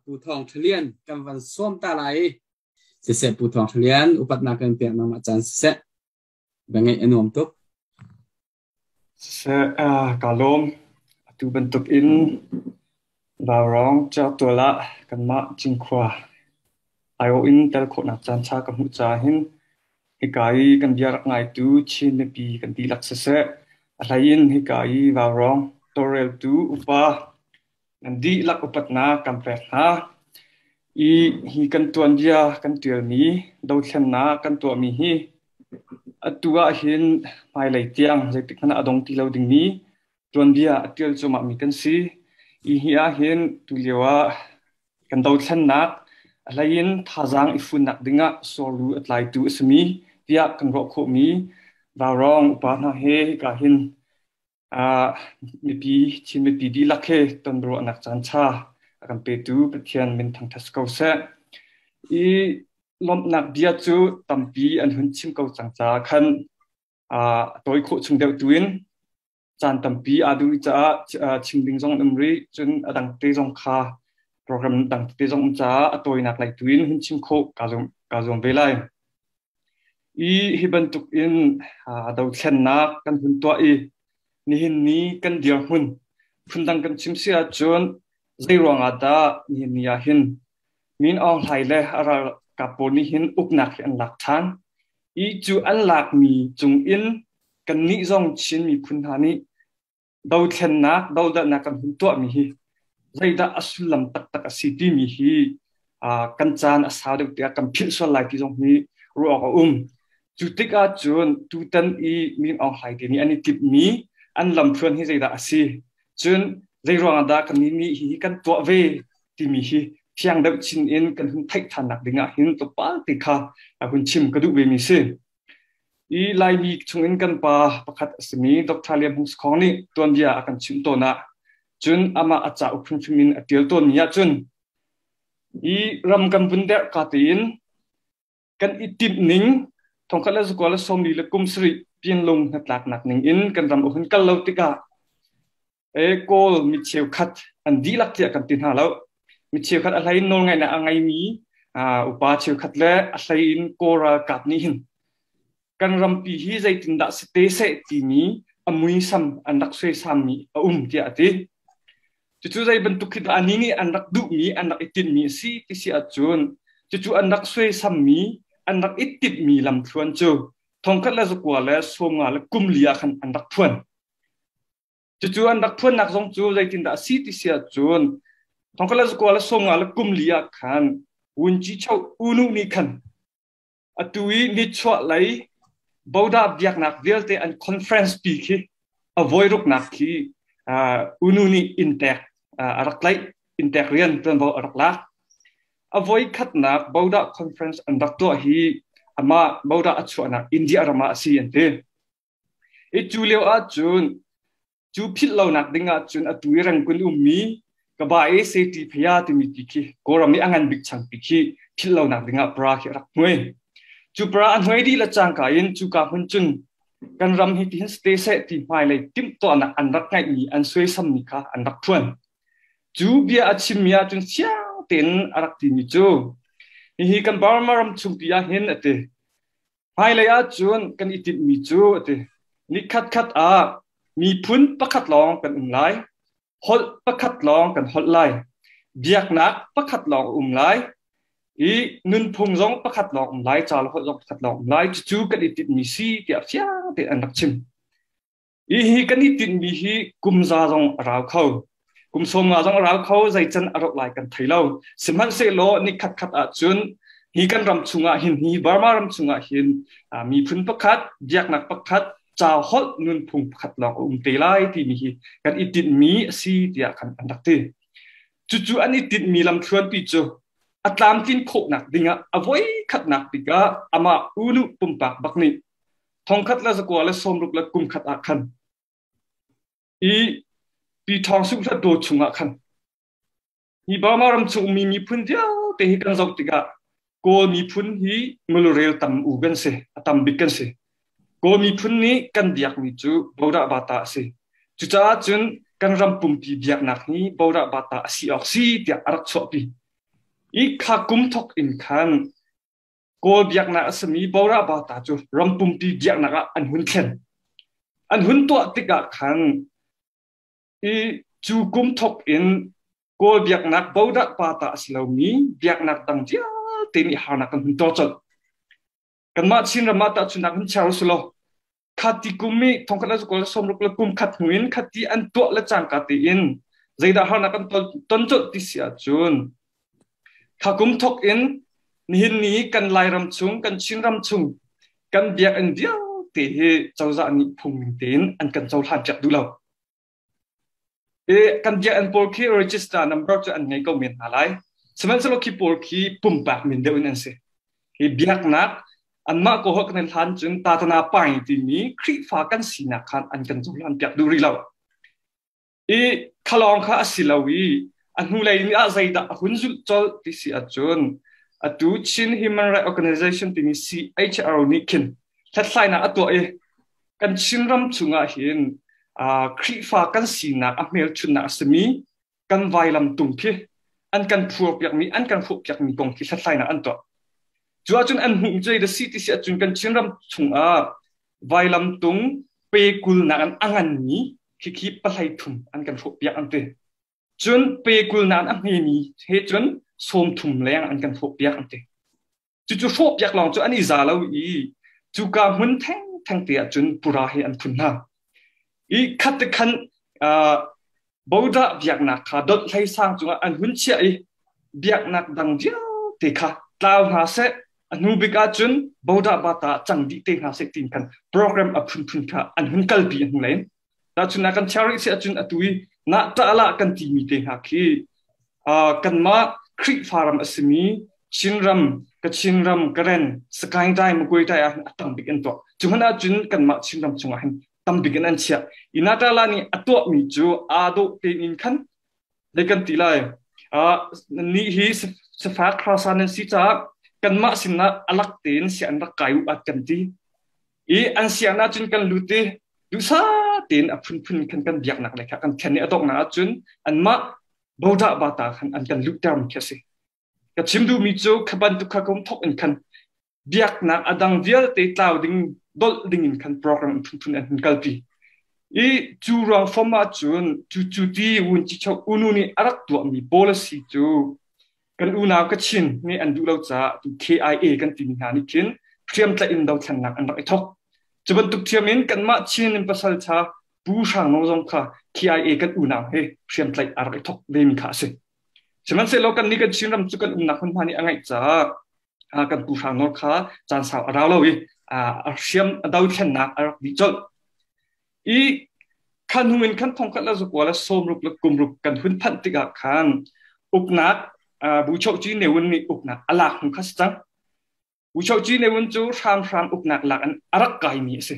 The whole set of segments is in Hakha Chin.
Pu Thawng Tha Lian kan van sawm ta lai. Siseh, Pu Thawng Tha Lian, upatnak kan pek nangmah caan siseh. Bia a nuam tuk. Siseh, ka lawm. Atu bantuk in Vaurawng certual ah kanmah Cinkhua aiawh in tel khawhnak caanṭha ka hmuh caah hin hika i kan bia rak ngaitu Chin mipi kan dihlak siseh, a hlei in hika i Vaurawng tawlreltu upa nan dihlak upatnak kan pek hna. I hi kan tuanbia kan ṭialmi dothlennak kan tuahmi hi atu ahhin hmailei tiang zeitik hmanh ah a dong ti lo dingmi tuanbia a ṭial cuahmahmi kan si. Hi hi ahhin tulio ah kan dothlennak a hlei in thazaang i funnak dingah sorlu a tlaitu a simi tiah kan ruah khawhmi Vaurawng upa hna he hika hin mipi Chin mipi dihlak he tonruahnak caanṭha a kan petu Pathian min thangṭhat si ko seh. I lawmhnak bia cu tampi an hun chim ko cang caah khan a tawi khawh chung deuh tu in caan tampi aa duh caah chim ding zong an um rih. Cun a dang te zong kha program dang tete zong um caah a tawinak lei tu in hun chim khawh kaa zuam ve lai. I hi bantuk in dothlennak kan hun tuah i nihin ni kan dirhmun phundang kan chim si ahcun zei ruangah dah nihin ni ah hin Min Aung Hlaing le a ralkap pawl nih hin uknak hi an lak ṭhan. I cu an lakmi cung in kannih zong Chin miphun hna nih dothlennak, dohdalhnak kan hun tuahmi hi zeidah a sullam taktak a si timi hi kan caan a sau deuh tiah kan philh sual lai ti zong hi ruah awk a um. Cu tikah cun tutan i Min Aung Hlaing te nih an i timhmi an lamthluan hi zeidah a si? Cun zei ruangah dah kannih nih hihi kan tuah ve timi hi fiang deuh chin in kan hun theih ṭhannak dingah hin tlawmpal te kha hun chim ka duh vemi si. I Laimi chungin kan pa pakhat a simi Dr. Lian Hmung Sakhong nih tuanbia a kan chimh tawn ah cun amah a cauk hrimhrim in a ṭial tawnmi ahcun i ram kan vun derh ka tein kan i timh ning 1947 Pinlung hnatlaknak ning in kan ram a hun kal lo tikah e Kawl mi cheukhat an dihlak tiah kan ti hna lo. Mi cheukhat a hlei in nawlngaihnak a ngeimi upa cheukhat le a hlei in Kawl ralkap nih hin kan rampi hi zeitindah si te seh timi a muisam an rak suaisammi a um tiah a ti. Cucu zei bantuk khi dah anih nih an rak duhmi, an rak i tinhmi a si ti si ahcun cucu an rak suaisammi, an rak i tinhmi lamthluan cu 1954 ah khan an rak phuan. Cucu an rak phuannak zong cu zeitindah a si ti si ahcun 1954 ah khan Wunci Cho U Nu nih khan atu i nichuah lei Boda biaknak vialte an conference pi khi a voiruknak khi U Nu nih inntek a rak tlaih, inntek rian ṭuanvo a rak lak. A voikhatnak Boda conference an rak tuah hi amah Boda a chuahnak India ram ah a si an ti. I cu lio ahcun cu philh lonak ding ahcun atu i Rangoon ummi Kaba e Seti Phaya timi ti khi Kawlram i a ngan bik changpi khi philh lonak ding ah pra khi a rak hnuai. Cu pra a hnuai dih le cangka in cuka hmun cun kan ram hi tihin ste seh ti hmailei timhtuahnak an rak ngeihmi an suaisammi kha an rak phuan. Cu bia a chimmi ahcun siang tein a rak timi cu hihi kan Burma ram chungpi ah hin a ti. Hmailei ahcun kan i tinhmi cu a ti. Nikhatkhat ah miphun pakhat lawng kan um lai, holh pakhat lawng kan holh lai, biaknak pakhat lawng a um lai, i nunphung zong pakhat lawng um lai, ca le holh zong pakhat lawng um lai. Cucu kan i tinhmi si tiah fiang tein an rak chim. Hihi kan i tinhmi hi kum za zong a rau kho. Kum 50 zong a rau kho, zei can a rauh lai kan thei lo. Sihmanhsehlaw ni khatkhat ahcun hi kan ram chungah hin, hi Burma ram chungah hin miphun pakhat, biaknak pakhat, ca holh nunphung pakhat lawng a um te lai timi hi kan i tinhmi a si tiah khan an rak ti. Cucu an i tinhmi lamthluanpi cu a tlamtlin khawhnak dingah a voi khatnak bik ah amah U Nu pumpak bak nih 1961 ah khan i Pi Thawng Suh Hlat Daw chungah khan hi Burma ram chung ummi miphun vialte hi kan zoh tikah Kawl miphun hi mulurel tam u kan si, a tam bik kan si. Kawl miphun nih kan biakmi cu Bodah Bata a si. Cucaah cun kan ram pumpi biaknak hi Bodah Bata a si awk si tiah a rak chuahpi. I kha kum thok in khan Kawl biaknak a simi Bora Bata cu ram pumpi biaknak ah an hun thlen. An hun tuah tikah khan i cu kum thok in Kawl biaknak Bodah Bata a si lomi biaknak dang vialte nih harnak kan hun tuar colh. Kanmah Chinram ah tahchunhnak hun chia usih law khati kum i thongkhat le zakua le sawmruk le kum khat hnu in khati an tuah le cangka tein zeidah harnak kan ton colh ti si ahcun kha kum thok in nihin ni kan Lairam chung kan Chinram chung kan biakinn vialte hi cozah nih phung ning tein an kan cohlan piak duh lo. Kan biakinn pawl khi register number cu an ngei ko men hna lai. Sihmanhsehlaw khi pawl khi pumpak min deuh in an si. Hi biaknak anmah ko kan i hlan cun tatana pai timi Khrihfa kan sinak khan an kan cohlan piak duh rih lo. I khalawng kha a si lo i a hnulei ni ah zeidah a hun zulh colh ti si ahcun atu Chin Human Rights Organization timi CHRO nih khin hlathlainak a tuah i kan Chinram chungah hin Khrihfa kan sinak a hmelchunhnak a simi kan vailam tung khi an kan phurpiakmi an kan hrawhpiakmi kong khi hlathlainak an tuah. Cu ahcun an hmuh cu da si ti si ahcun kan Chinram chungah vailam tung pe kulnak an a nganmi khikhi pahlei thum an kan hrawhpiak an ti. Cun pe kulnak an a hmemi he cun 30 leng an kan hrawhpiak an ti. Cucu hrawhpiak lawng cu an i za lo i cuka hmun thengtheng te ah cun pura hi an phun hna. I khat te khan bodah biaknak kha dot hlei sang cungah an hun chiah i biaknak dang vialte kha tlau hna seh a hnu bik ah cun bodah bata cang dih te hna seh tiin khan program a phunphun kha an hun kalpi a hnu len. Tahchun ah kan cherry si ahcun atu i na ṭahlah kan timi te hna khi kanmah Khrihfa ram a simi Chinram, Kachin ram, Karen, Sagaing Dai, Magway Dai ah hin a tam bik an tuah. Cu hmanh ahcun kanmah Chinram chungah hin tam bik in an chiah. I Natala nih a tuahmi cu aa dawh tein khan zei kan ti lai ni hi safak hrasa nan si caah kanmah sinah alak tein si an rak kai u at kan ti. I an sian ahcun kan lut i duhsah tein a phunphun khan kan biaknak le kha kan thlen i a donghnak ahcun anmah bodah bata khan an kan luhter mi khi a si. Ka chim duhmi cu kha bantuk kha kum thok in khan biaknak a dang vialte tlau ding dolh ding in khan program phunphun an hun kalpi. I cu ruang fom ahcun cu cu ti wun chi chok unu nih a rak tuahmi policy cu kan unau Kachin nih an duh lo caah tu KIA kan timi hna nih khin hriamtlaih in dothlennak an rak i thok. Cu bantuk thiam in kanmah Chin in pasal cha Pu Hrang Nawl zong kha KIA kan unau he hriamtlaih a rak i thok vemi kha a si. Sihmanhsehlaw kannih kan Chinram cu kan umnak hmunhma nih a ngaih caah kan Pu Hrang Nawl kha caan sau a rau lo i a hriam a dothlennak a rak dih colh. I khan hung in khan thongkhat le zakua le sawmruk le kumruk kan hun phanh tikah khan uknak Buchohci Ne Win nih uknak a lak hnu kha si cang. Buchohci Ne Win cu hramhram uknak lak in a rak kaimi a si.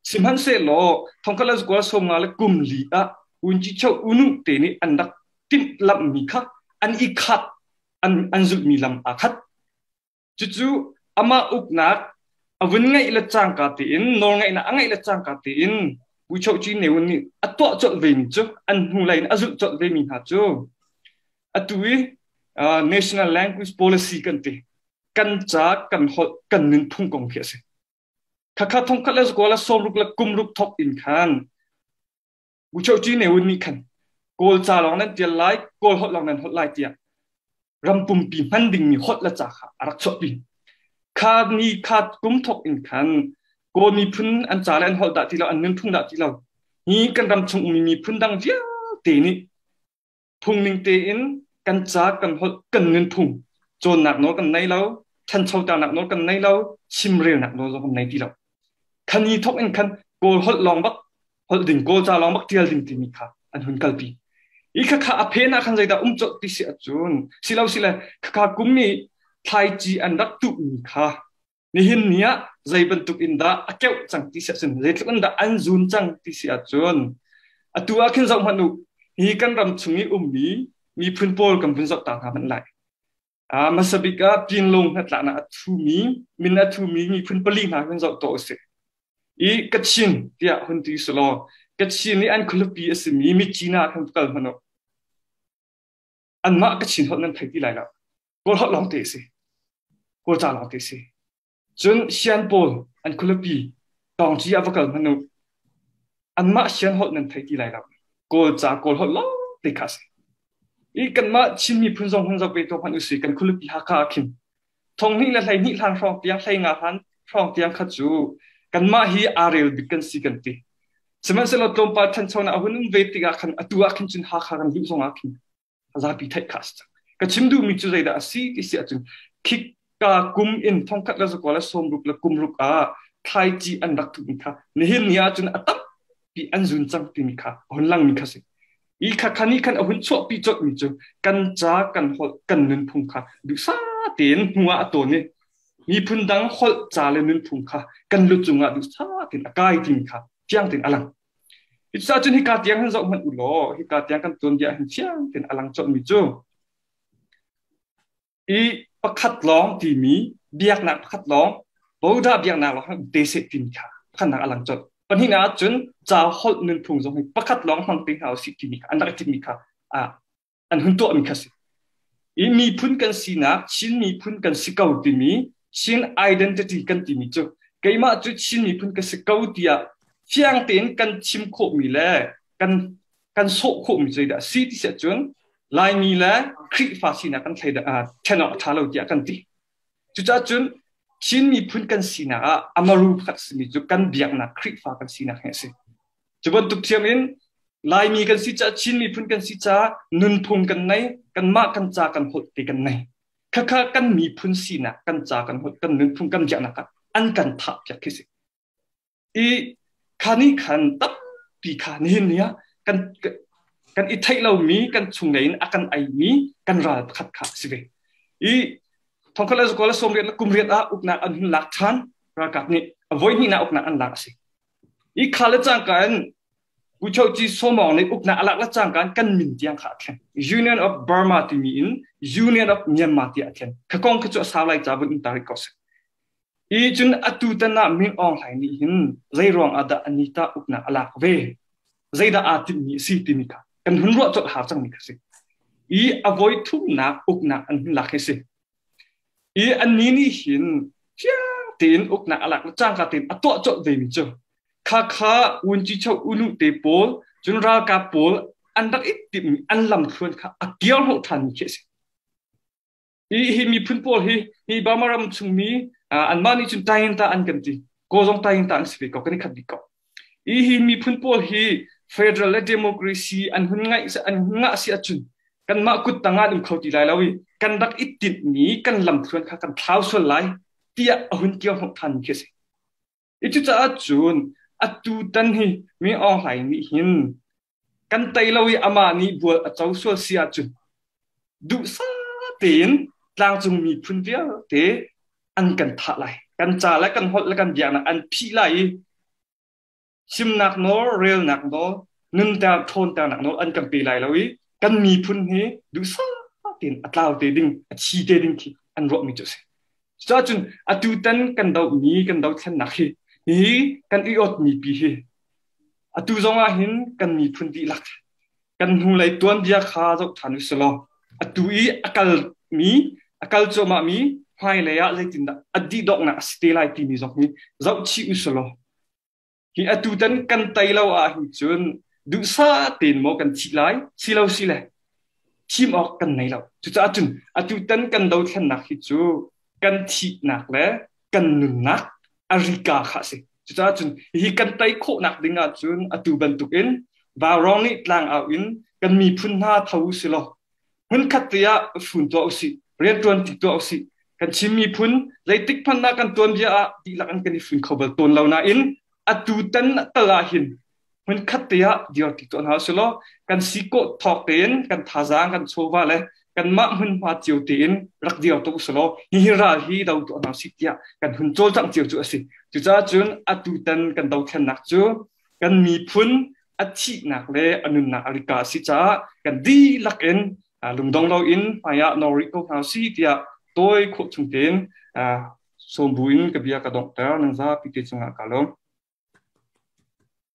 Sihmanhsehlaw thongkhat le zakua le 50 le kum li ah Unci Cho Unu te nih an rak timhlamhmi kha an i khat an zulhmi lam aa khat. Cucu amah uknak a vun ngeih le cangka tein nawlngeihnak a ngeih le cangka tein Buchohci Ne Win nih a tuah colh vemi cu an hnulei in a zulh colh vemi hna cu atu i national language policy kan ti kan ca kan holh kan nunphung kong khi a si. Khakha thongkhat le zakua le sawmruk le kumruk thok in khan Buchohci Ne Win nih khan Kawl ca lawng nan tial lai, Kawl holh lawng nan holh lai tiah ram pumpi hman dingmi holh le ca kha a rak chuahpi. Kha ni kha kum thok in khan Kawl miphun an ca le an holh dah ti lo, an nunphung dah ti lo, hi kan ram chung ummi miphun dang vialte nih phungning tein kan ca kan holh kan nunphung cawnnak nawl kan nei lo, ṭhanchoternak nawl kan nei lo, chimrelnak nawl zong kan nei ti lo. Khan ni thok in khan Kawl holh lawng bak holh ding Kawl ca lawng bak ṭial ding timi kha an hun kalpi. I khakha a phen ah khan zeidah um colh ti si ahcun silo sile khakha kum i thlaici an rak tuhmi kha nihin ni ah zei bantuk in dah a keuh cang ti si ahcun zeitluk in dah an zun cang ti si ahcun atu ah khin zoh hmanh u hi kan ram chung i ummi miphun pawl kan vun zoh ta hna hmanh lai. Hmasa bik ah Pinlung hnatlaknak a thumi min a thumi miphun pali hna hun zoh tuah usih. I Kachin tiah hun ti selaw Kachin i an khualipi a simi Myitkyina khan kal hmanh u. Anmah Kachin holh nan thei ti lai lo. Kawl holh lawng te a si. Kawl ca lawng te a si. Cun Sian pawl an khualipi Tawngci ah va kal hmanh u. Anmah Sian holh nan thei ti lai lo. Kawl ca Kawl holh lawng te kha a si. I kanmah Chin miphun zong hun zoh ve tuah hmanh usih kan khualipi Hakha ah khin 2012 hlan hrawng tiang 15 hlan hrawng tiang kha cu kanmah hi aa rel bik kan si kan ti. Sihmanhsehlaw tlawmpal ṭhanchonak a hun um ve tikah khan atu ah khin cun Hakha kan luh zong ah khin zapi theih kha a si cang. Ka chim duhmi cu zeidah a si ti si ahcun khika kum in 1966 ah thlaici an rak thuhmi kha nihin ni ahcun a tampi an zun cang timi kha a hun langmi kha si. I kha kha nih khan a hun chuahpi colhmi cu kan ca kan holh kan nunphung kha duhsah tein hnu ah a tawn i miphun dang holh ca le nunphung kha kan lu cungah duhsah tein a kai timi kha fiang tein a lang. Cucaah cun hika tiang hin zoh hmanh u law hika tiang kan tuanbia hin fiang tein a lang colhmi cu i pakhat lawng timi biaknak pakhat lawng Buddha biaknak lawng te seh timi kha pakhatnak a lang colh. Pahnihnak ah cun ca holh nunphung zong hi pakhat lawng hmang te hna usih timi kha an rak i timmi kha an hun tuahmi kha si. I miphun kan sinak, Chin miphun kan si ko timi, Chin identity kan timi cu keimah cu Chin miphun ka si ko tiah fiang tein kan chim khawhmi le kan kan sawh khawhmi cu zeidah si ti siah cun Laimi le Khrihfa sinak kan thlei ṭhen awk a ṭha lo tiah kan ti. Cucaah cun Chin miphun kan sinak ah amaru pakhat simi cu kan biaknak Khrihfa kan sinak hi a si. Cu bantuk thiam in Laimi kan si caah Chin miphun kan si caah nunphung kan nei, kanmah kan ca kan holh te kan nei. Khakha kan miphun sinak, kan ca kan holh, kan nunphung kan biaknak ah an kan thah piak khi si. I kha nih khan tampi kha nihin ni ah kan kan i theih lomi kan chunglei in a kan eimi kan ral pakhat kha a si ve. I thongkhat le zakua le sawmriat le kumriat ah uknak an hun lak ṭhan ralkap nih a voi hnihnak uknak an lak a si. I kha le cangka in Buchochi Sawmawng nih uknak a lak le cangka in kan min tiang kha a thlen. Union of Burma timi in Union of Myanmar tiah a thlen. Kha kong kha cu a sau lai ca vun in tarik ko seh. I cun atu tan ah Min Aung Hlaing nih hin zei ruang ah dah Anita uknak a lak ve? Zeidah aa timhmi a si timi kha kan hun ruah colh hau cangmi kha si. I a voi thumnak uknak an hun lak hi si. I annih nih hin fiang tein uknak a lak le cangka tein a tuah colh vemi cu khakha Wunci-cho unu te pawl cun ralkap pawl an rak i timhmi an lamthluan kha a kir hnawh ṭhanmi khi a si. Hi, hi miphun pawl hi hi Burma ram chungmi anmah nih cun Tayinta an kan ti. Kaw zong Tayinta an si ve ko, kan i khat bik ko. Hi hi miphun pawl hi federal le democracy an hun ngaih an hun ngah si ahcun kanmah kut tang ah an um kho ti lai lo i kan rak i tinhmi kan lamthluan kha kan thlau sual lai tiah a hun kio hnawh ṭhan khi a si. I cucaah cun atu tan hi Mi Aung Hlaing nih hin kan tei lo i amah nih bual a co sual si ahcun duhsah tein tlangcung miphun vialte an kan thah lai. Kan ca le kan holh le kan biaknak an phih lai i chimnak nawl, relnak nawl, nunter ṭhawnternak nawl an kan pe lai lo i kan miphun hi duhsah tein a tlau te ding, a thi te ding khi an ruahmi cu a si. Cucun atu tan kan dohmi, kan dothlennak hi, hi kan i awtmi pi hi atu zong ah hin kan miphun dihlak kan hnulei tuanbia kha zoh ṭhan usih law atu i a kalmi a kal cuahmahmi hmailei ah zeitindah a dih donghnak a si te lai timi zong hi zoh chih usih law hi atu tan kan tei lo ah hin cun duhsah tein maw kan thih lai si lo si le thim awk kan nei lo. Cucaah cun atu tan kan dothlennak hi cu kan thihnak le kan nunnak a rika kha a si. Cucaah cun hi kan tei khawhnak ding ah cun atu bantukin vaurawng nih tlang au in kan miphun hna tho u si law hmunkhat te ah fun tuah usih, rianṭuan ti tuah usih. Kan Chin miphun zeitik hmanh ah kan tuanbia ah dihlak in kan i fun kho bal tawn lo nain atu tan tal ah hin hmunkhat te ah dir ti tuah hna usih law kan si kawh thawk tein kan thazaang kan chawva le kanmah hmunhma cio tein rak dir tuk usih law hihi ral hi do tuah hna usih tiah kan hun cawlcangh cio cu a si. Cucaah cun atu tan kan dothlennak cu kan miphun a thihnak le a nunnak a rika a si caah kan dihlak in lungdong loin hmaiah nawr rih ko hna usih tiah tawi khawh chung tein sawm bu in ka bia ka donghter. Nan zapi te cungah ka lawm.